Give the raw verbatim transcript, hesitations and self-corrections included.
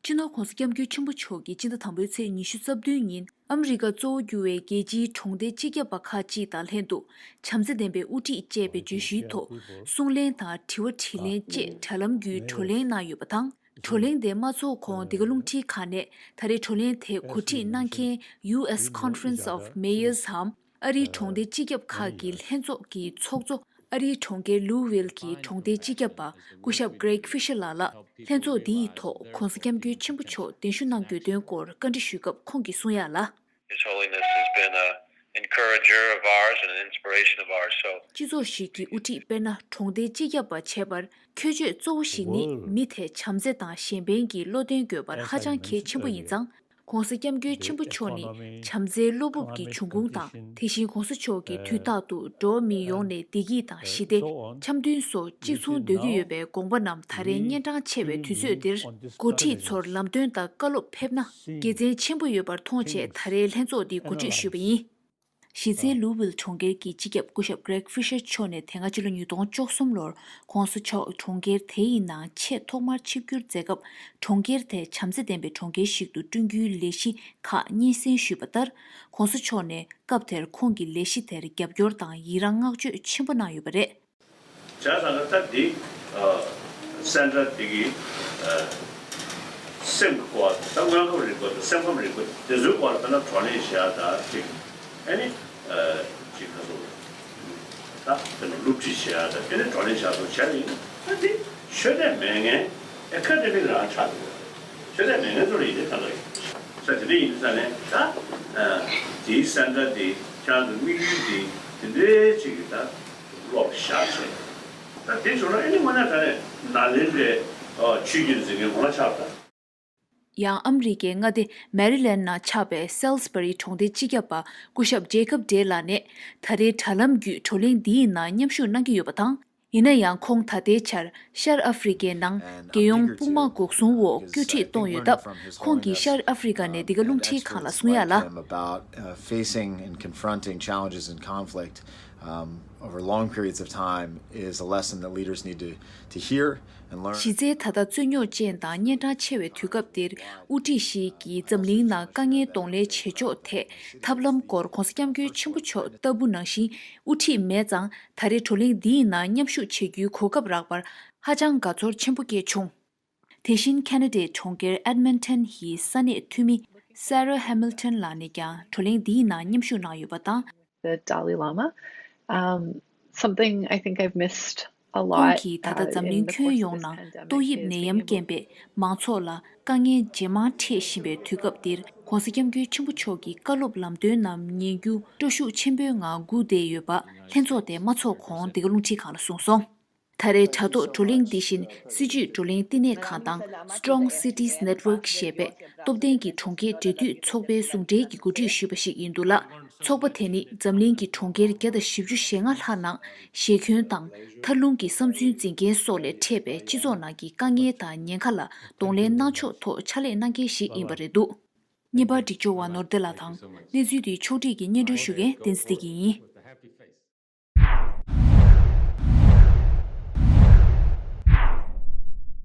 སྤྱི་ནོར་༧གོང་ས་༧སྐྱབས་མགོན་ཆེན་པོ་མཆོག་གིས་སྤྱི་ཟླ་དང་པོའི་ཚེས་ཉི་ཤུ་རྩ་བདུན་ཉིན་ཨ་མི་རི་ཀ་གཙོ་བོ་གྱུར་བའི་རྒྱལ་སྤྱིའི་གྲོང་སྡེ་སྤྱི་ཁྱབ་པ་ཁག་ཅིག་དང་ལྷན་དུ་བྱམས་བརྩེ་ལྡན་པའི་དབུ་ཁྲིད་ཅེས་པའི་བརྗོད་གཞིའི་ཐོག་གསུང་གླེང་དང་དྲི་བ་དྲིས་ལན་བཅས་དྲ་ལམ་བརྒྱུད་བགྲོ་གླེང་གནང་ཡོད་པ་དང་། བགྲོ་གླེང་དེ་མ་ཚོགས་གོང་འདི་ག་རླུང་འཕྲིན་ཁང་ནས་ད་རེས་བགྲོ་གླེང་དེ་གོ་སྒྲིག་གནང་མཁན་ཡུ་ཨེས་Conference of Mayors འམ་ཨ་རིའི་གྲོང་སྡེ་སྤྱི་ཁྱབ་ཁག་གི་ལྷན་ཚོགས་ཀྱི་ཚོགས་གཙོ། ཨ་རིའི་གྲོང་ཁྱེར་ལུའུ་ཝིལ་གྱི་གྲོང་སྡེ་སྤྱི་ཁྱབ་པ་སྐུ་ཞབས་Greg Fisher ལགས་ལ་ལྷན་ཚོགས་འདི་ཡི་ཐོག་༧གོང་ས་༧སྐྱབས་མགོན་ཆེན་པོ་མཆོག་གདན་ཞུ་གནང་དགོས་དོན་སྐོར་བཀའ་འདྲི་ཞུས་སྐབས་ཁོང་གིས་གསུང་ཡ་ལ། His Holiness has been an encourager of ours and an inspiration of ours. So སྤྱི་ཚོགས་ཤིག་གི་དབུ་ཁྲིད་དཔེར་ན་གྲོང་སྡེ་སྤྱི་ཁྱབ་པ་བྱེད་པར་ཁྱད་ཆོས་གཙོ་བོ་ཞིག་ནི་མི་དེ་བྱམས་བརྩེ་དང་གཞན་ཕན་གྱི་བློ་དོན་དགོས་པར་ཧ་ཅང་གལ་ཆེན་པོ་ཡིན་ཙང་། ༸གོང་ས་༸སྐྱབས་མགོན་ཆེན་པོ་མཆོག་ནི་བྱམས་བརྩེའི་བློ་སྤོབས་ཀྱི་འབྱུང་ཁུངས་དང་། དེ་བཞིན་༸གོང་ས་མཆོག་གིས་དུས་རྟག་ཏུ་འགྲོ་བ་མི་ཡོངས་ནས་བདེ་སྐྱིད་དང་ཞི་བདེ། འཆམ་མཐུན་སོགས་གཅིག་མཚུངས་འདོད་ཀྱི་ཡོད་པའི་དགོངས་པ་རྣམས་ད་རེས་གཉན་འཕྲང་ཆེ་བའི་དུས་ཚོད་འདིར། འགོ་ཁྲིད་ཚོར་ལམ་སྟོན་དང་བཀའ་སློབ་ཕེབས་ན་དགེ་མཚན་ཆེན་པོ་ཡོད་པར་མཐོང་བྱས་ད་རེས་ལྷན་ཚོགས་འདི་གོ་སྒྲིག་ཞུས་པ་ཡིན། གཞི་རྩའི་ལུའུ་ཝིལ་གྲོང་ཁྱེར་གྱི་སྤྱི་ཁྱབ་སྐུ་ཞབས་Greg Fisher མཆོག་ནས་དེ་སྔ་ཕྱི་ལོ་ཉིས་སྟོང་བཅུ་གསུམ་ལོར་༸གོང་ས་མཆོག་གྲོང་ཁྱེར་དེ་ཡི་ནང་ཆེས་ཐོག་མར་ཆིབས་བསྒྱུར་མཛད་སྐབས། གྲོང་ཁྱེར་དེ་བྱམས་བརྩེ་ལྡན་པའི་གྲོང་ཁྱེར་ཞིག་ཏུ་བསྐྲུན་རྒྱུའི་ལས་གཞི་ཁག་སྙན་སེང་ཞུས་པ་ལྟར། ༸གོང་ས་མཆོག་ནས་སྐབས་དེར་ཁོང་གི་ལས་གཞི་དེར་རྒྱབ་སྐྱོར་དང་ཡི་རངས་བསྔགས་བརྗོད་ཆེན་པོ་གནང་ཡོད་པ་རེད། བྱས་ཙང་ད་འདི་ཨ་སེན་ཊར་འདི་གི་ཨ་སེམས་ཀྱི་སྐོར་ད་དངོས་ཁམས་རིག་པ་དང་སེམས་ཁམས་རིག་པ་དེ་ཚོའི་སྐོར་དཔེར་ན་བགྲོ་གླེང་བྱེད་ཡ་ད་ཅིག་ཨ་ནི་ཨ་ཅིག་ག་ཚོད་ད་དཔེར་ན་སློབ་ཁྲིད་བྱེད་ཡ་ད་དེ་ནི་བགྲོ་གླེང་བྱ་ཚོ་བྱས་ཡིན་ད་འདི་ཆོས་དད་མེད་མཁན་ཨེ་ཁ་ཌེ་མིག་རང་ཆགས་འདུག་ཆོས་དད་མེད་མཁན་ཚོ་ལ་ཡིན་དེ་ག་འདྲ་ཡིན་ས་དེ་འདྲ་ཡིན་ས་ནས་ད་ཨ་དེའི་སེན་ཊར་འདི་ཁྱེད་རང་ཚོ་དམིགས་ཡུལ་འདི་དེ་འདྲའི་ཅིག་གི་ད། བློར་བཞག་བྱས། ད་དེ་བྱུང་ན་ཨ་ནི་དངོས་གནས་དྲང་གནས་ནཱ་ལེནྡྲའི་ཆོས་བརྒྱུད་འཛིན་མཁན་ངོ་མ་ཆགས་པ་དང་། ཡང་ཨ་མི་རི་ཀའི་མངའ་སྡེ་མེ་རི་ལེན་ནང་ཆགས་པའི་སེལ་སི་བྷ་རི་གྲོང་སྡེའི་སྤྱི་ཁྱབ་པ་སྐུ་ཞབས་ཇེ་ཀབ་ཌེ་ལགས་ནས་ད་རེས་དྲ་ལམ་བརྒྱུད་བགྲོ་གླེང་འདིའི་ནང་མཉམ་ཞུགས་གནང་གི་ཡོད་པ་དང་། ཡིན་ན་ཡང་ཁོང་ད་ལྟའི་ཆར་ཤར་ཨ་ཧྥེ་རི་ཀའི་ནང་རྒྱལ་ཡོངས་དཔུང་དམག་འགོག་སྲུང་འོག་བཀོད་ཁྲིད་གཏོང་ཡོད་སྟབས། ཁོང་གིས་ཤར་ཨ་ཧྥེ་རི་ཀ་ནས་འདི་ག་རླུང་འཕྲིན་ཁང་ལ་གསུང་ཡ་ལ། Him about uh, facing and confronting challenges and conflict um, over long periods of time is a lesson that leaders need to, to hear and learn. གཞི་རྩའི་ད་ལྟ་རྩོད་རྙོག་ཅན་དང་གཉན་འཕྲང་ཆེ་བའི་དུས་སྐབས་འདིར་དབུ་ཁྲིད་ཞིག་གིས་འཛམ་གླིང་ནང་དཀའ་ངལ་གདོང་ལེན་བྱེད་ཕྱོགས་ཐད་ཐབས་ལམ་སྐོར་༸གོང་ས་༸སྐྱབས་མགོན་ཆེན་པོ་མཆོག་ལྟ་བུ་ནང་བཞིན་དབུ་ཁྲིད་མེད་ཙང་ད་རེས་བགྲོ་གླེང་འདིའི་ནང་མཉམ་ཞུགས་བྱེད་རྒྱུའི་གོ་སྐབས་རག་པར་ཧ་ཅང་དགའ་ཚོར་ཆེན་པོ་སྐྱེས་བྱུང་། དེ་བཞིན་ཁེ་ན་ཌའི་གྲོང་ཁྱེར་ཨེཌ་མིན་ཊོན་ཡི་ས་གནས་འཐུས་མི་Sarah Hamilton ལགས་ནས་ཀྱང་བགྲོ་གླེང་འདིའི་ནང་མཉམ་ཞུགས་གནང་ཡོད་པ་དང་། The Dalai Lama. Um, something I think I've missed a lot. ཁོང་གིས་ད་ལྟ་འཛམ་གླིང་ཁྱོན་ཡོངས་ནང་ཏོག་དབྱིབས་ནད་ཡམས་རྐྱེན་པས་མང་ཚོགས་ལ་དཀའ་ངལ་ཇེ་མང་འཕྲད་བཞིན་པའི་དུས་སྐབས་འདིར་༸གོང་ས་༸སྐྱབས་མགོན་ཆེན་པོ་མཆོག་གི་བཀའ་སློབ་ལམ་སྟོན་རྣམས་ཉན་རྒྱུ་སྤྲོ་ཤུགས་ཆེན་པོའི་ངང་སྒུག་བསྡད་ཡོད་པ་ལྷན་ཚོགས་དེ་མ་ཚོགས་གོང་འདི་ག་རླུང་འཕྲིན་ཁང་ལ་གསུངས་སོང་། ད་རེས་དྲ་ཐོག་བགྲོ་གླེང་འདི་བཞིན་སྲིད་བྱུས་བགྲོ་གླེང་བསྟི་གནས་ཁང་དང་Strong Cities Network ཞེས་པའི་སྟོབས་ལྡན་གྱི་གྲོང་ཁྱེར་འབྲེལ་མཐུད་ཚོགས་པའི་ཟུང་འབྲེལ་གྱིས་གོ་སྒྲིག་ཞུས་པ་ཞིག་ཡིན་འདུག་ལ། ཚོགས་པ་དེ་ནི་འཛམ་གླིང་གི་གྲོང་ཁྱེར་བརྒྱ་དང་བཞི་བཅུ་ཞེ་ལྔ་ལྷག་ནང་ཞེ་འཁོན་དང་མཐར་ལྷུང་གི་བསམ་ཚུལ་འཛིན་མཁན་སོགས་ལས་འཕྲད་པའི་སྤྱི་ཚོགས་ནང་གི་དཀའ་ངལ་དང་ཉེན་ཁ་ལ་གདོང་ལེན་གནང་ཕྱོགས་ཐོག་ཕྱག་ལས་གནང་མཁན་ཞིག་ཡིན་པ་རེད་འདུག་བརྙན་པར་སྒྲིག་སྦྱོར་བ་ནོར་བདེ་ལགས་དང་། གནས་ཚུལ་འདི་ཕྱོགས་སྒྲིག་གིས་སྙན་སྒྲོན་ཞུ་མཁན་བསྟན་འཛིན་བདེ་སྐྱིད་ཡིན།